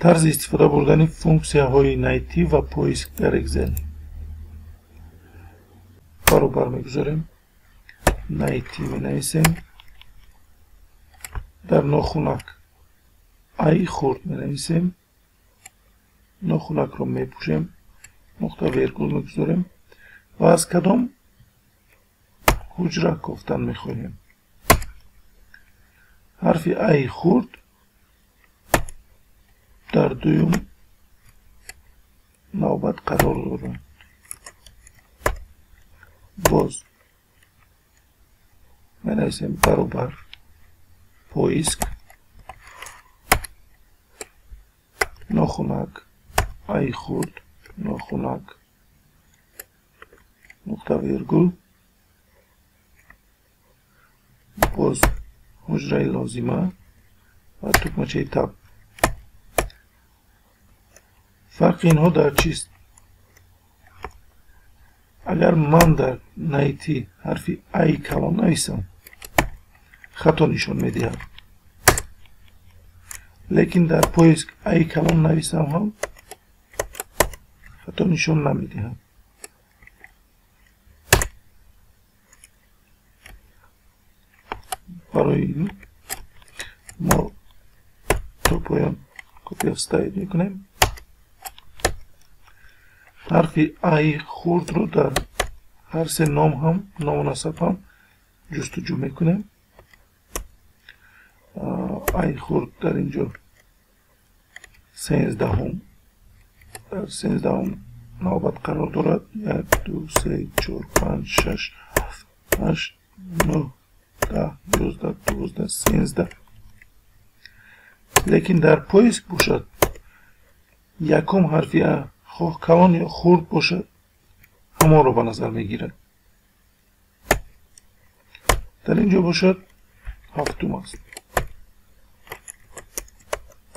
Тарзи истифода бурдани функсияҳои найти ва поиск дар Excel. Баробар мегузорем, найти менависем, дар нохунак ай хурд менависем, нохунакро мепӯшем, нуқта вергул мегузорем ва аз кадом ҳуҷра кофтан мехоҳем. Ҳарфи ай хурд дар дуюм навбат қарор дорад. Боз менависем баробар поиск, нохунак ай хурд, нохунак, нуқта вергул, боз ҳуҷраи лозима ва тукмачаи таб. Фарқи инҳо дар чист? Агар ман дар найти ҳарфи ай калон нависам, хато нишон медиҳад. Лекин дар поиск ай калон нависам ҳам хато нишон намедиҳад. Барои ин мо то поён копия вставить мекунем. Ҳарфи ай хурдро дар ҳар се ном ҳам, ному насаб ҳам ҷустуҷӯ мекунем. Ай хурд дар инҷо 13-ум, дар 13-ум навбат қарор дорад. 1, 2, 3, 4, 5, 6, 7, 8, 9, 10, 11, 12, 13. Лекин дар поиск бошад, якум ҳарфи а хоҳ калон ё хурд бошад, ҳамонро ба назар мегирад. Дар инҷо бошад ҳафтум аст,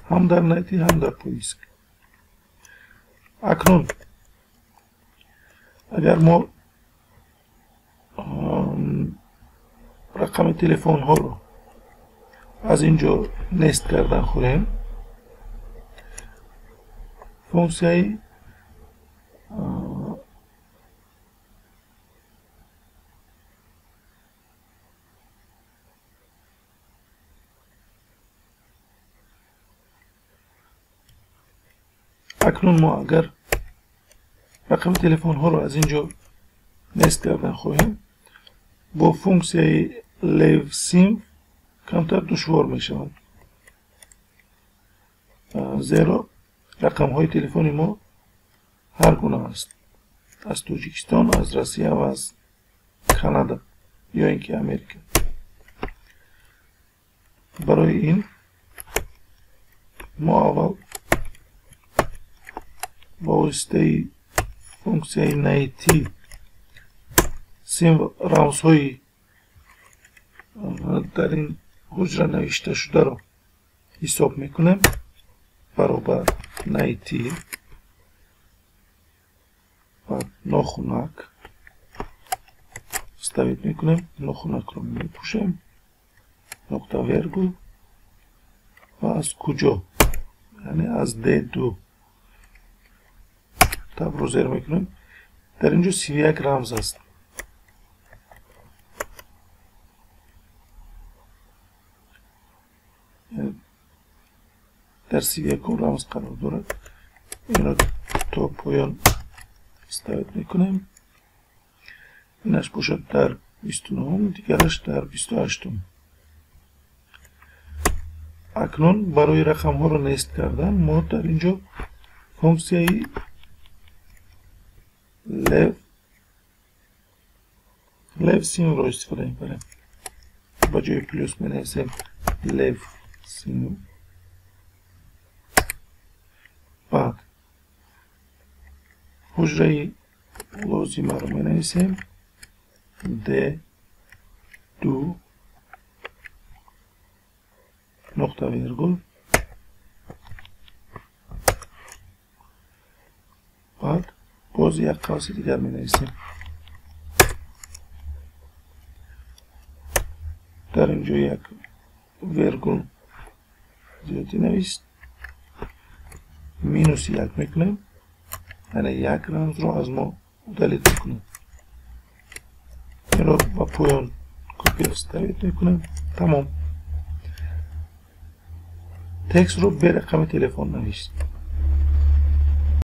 ҳам дар найти ҳам дар поиск. Акнун агар мо рақами телефонҳоро аз инҷо нест кардан хоҳем, функсияи акнун мо агар рақами телефонҳоро аз инҷо нест кардан хоҳем, бо функсияи leave камтар душвор мешавад, зеро рақамҳои телефони мо ҳар гуна аст: аз Тоҷикистон, аз Россия ва аз Канада ё ин ки Америка. Барои ин мо аввал ба воситаи функсияи найти символ рамзҳои дар ин ҳуҷра навишта шударо ҳисоб мекунем. Баробар найти, баъд нохунак вставить мекунем, нохунакро мепӯшем, нуқта вергул ва аз куҷо, яъне аз D2 табро зер мекунем. Дар инҷо 31 рамз аст. Дар 31 рамз қарор дорад. Инро то поён вставить мекунем. Инаш бошад дар 29-ум, дигараш дар 28-ум. Акнун барои рақамҳоро нест кардан мо дар инҷо функсияи leave symbol-ро истифода мебарем. Ба ҷои плюс менависем leave symbol. Баъд ҳуҷраи лозимаро менависем D2 нуқта вергул, баъд боз як қавси дигар менависем. Дар инҷо як вергул зиёдӣ навист. минус 1 мекунем, яъне як рамзро аз мо удалить мекунем. Инро ба поён копия вставить мекунем. Тамом. Текстро бе рақами телефон навис.